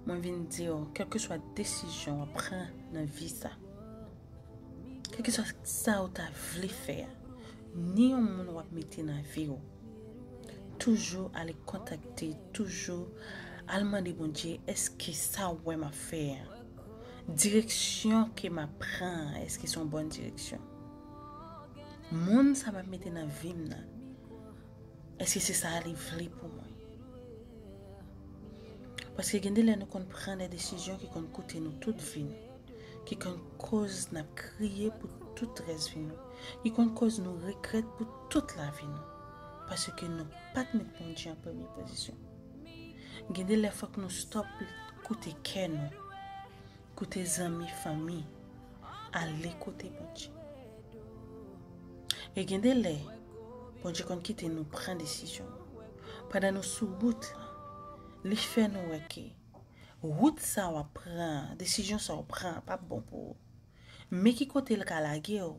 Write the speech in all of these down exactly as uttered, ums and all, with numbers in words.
Mwen vin di w, kèlkeswa desizyon w ap pran nan vi sa, kèlkeswa sa w ta vle fè a, ni yon moun w ap mete nan vi w, toujou ale kontakte, toujou al mande Bondye, èske sa w wè m ap fè a, direksyon ke m ap pran an, èske se yon bòn direksyon? Moun sa m ap mete nan vi m nan, èske se sa li vle pou mwen? Paske gen de lè nou konn pran de desizyon ki konn koute nou tout vi nou, ki konn koz n ap kriye pou tout rès vi nou, ki konn koz nou regrèt pou tout lavi nou, paske nou pa t met Bondye an premye pozisyon. Gen de lè fòk nou stòp koute kè nou, koute zanmi, fanmi, ale kote Bondye. E gen de lè, Bondye konn kite nou pran desizyon. Pandan nou sou wout la, li fè nou wè ke wout sa w ap pran, desizyon sa w pran p ap bon pou ou. Men ki kote l ka lage w.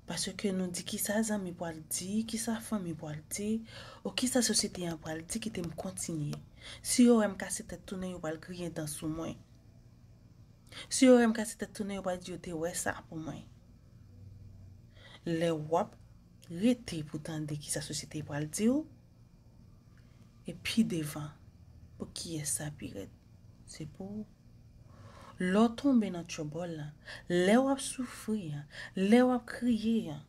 Paske nou di kisa zanmi pral di, kisa fanmi pral di, ou kisa sosyete an pral di, kite m kontinye. Si yo wè m kase tèt tounen, yo pral griyen dan sou mwen. Si yo wè m kase tèt tounen, yo pral di yo te wè sa pou mwen. Lè w ap rete pou tande kisa sosyete pral di w, e pi devan, pou kiyès sa pi rèd? Se pou ou. Lè w tonbe nan tchòbòl la, lè w ap soufri an, lè w ap kriye an,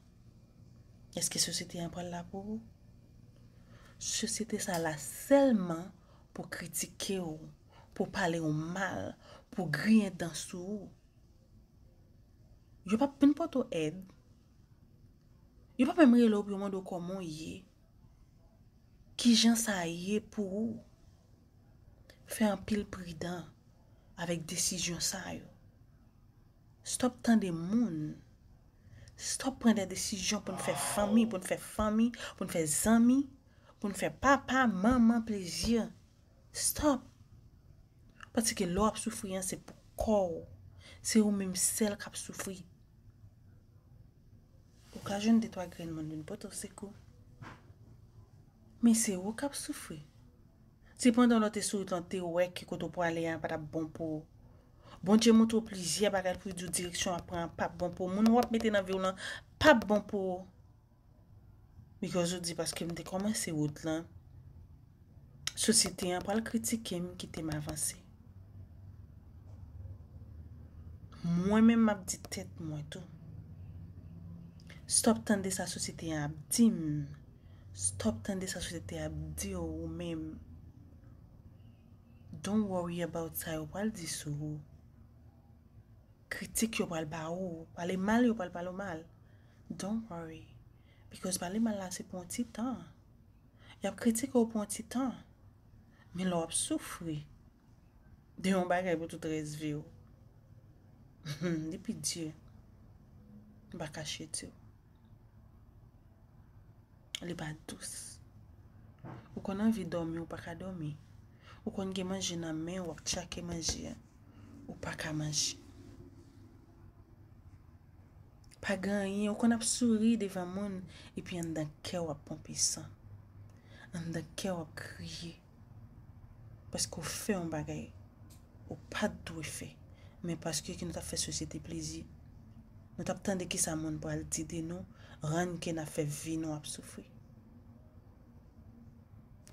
èske sosyete an pral la pou ou? Sosyete sa la sèlman pou kritike w, pou pale w mal, pou griyen dan sou ou. Yo p ap vin pote w èd. Yo p ap menm rele w pou yo mande w kòman w ye. Kijan sa ye pou ou? Fè anpil pridan avèk desizyon sa yo. Stòp tande moun. Stòp pran de desizyon pou n fè fanmi, pou n fè fanmi, pou n fè zanmi, pou n fè papa, manman plezi. Stòp. Paske lè w ap soufri an, se pou kò w. Se ou menm sèl k ap soufri. Ou ka jwenn de twa grenn moun vin pote w sekou. Men se ou k ap soufri. Si pandan lè w te sou wout lan, te wè ke kote w prale a pa t ap bon pou ou. Bondye montre w plizyè bagay pou l di w direksyon w ap pran an p ap bon pou ou. Moun w ap mete nan vi w lan p ap bon pou ou. Because ou di paske m te kòmanse wout lan, sosyete an pral kritike m, kite m avanse. Mwen menm m ap di tèt mwen tou. Stòp tande sa sosyete an ap di m. Stòp tande sa sosyete an ap di w ou menm. Don't worry about sa yo pral di sou ou. Kritik yo pral ba ou, pale mal yo pral pale w mal. Don't worry. Because pale mal la se pou yon ti tan. Y ap kritike w pou yon ti tan. Men lè w ap soufri de yon bagay pou tout rès vi w, li pi di. M pa kache di w. Li pa dous. Ou konn anvi dòmi, ou pa ka dòmi. Ou konn gen manje nan men w, w ap tchake manje a. Ou pa ka manje. Pa gen anyen, ou konn ap souri devan moun, epi anndan kè w ap ponpe san. Anndan kè w ap kriye. Paske w fè yon bagay ou pa t dwe fè, men paske ke nou t ap fè sosyete plezi. Nou t ap tande kisa moun pral di de nou, rann ke n ap fè vi nou ap soufri.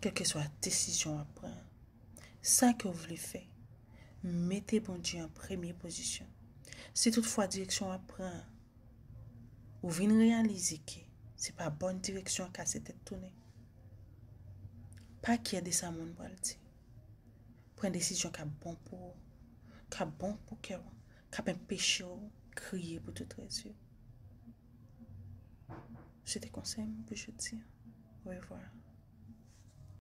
Kèlkeswa desizyon w ap pran, sa ke w vle fè, mete Bondye an premye pozisyon. Si toutfwa direksyon w ap pran an, ou vin reyalize ke se pa bòn direksyon an, kase tèt tounen. Pa kyè de sa moun pral di. Pran desizyon k ap bon pou ou, k ap bon pou kè w, k ap enpeche w kriye pou tout rès vi w. Se te konsèy mwen pou jodi a. Orevwa.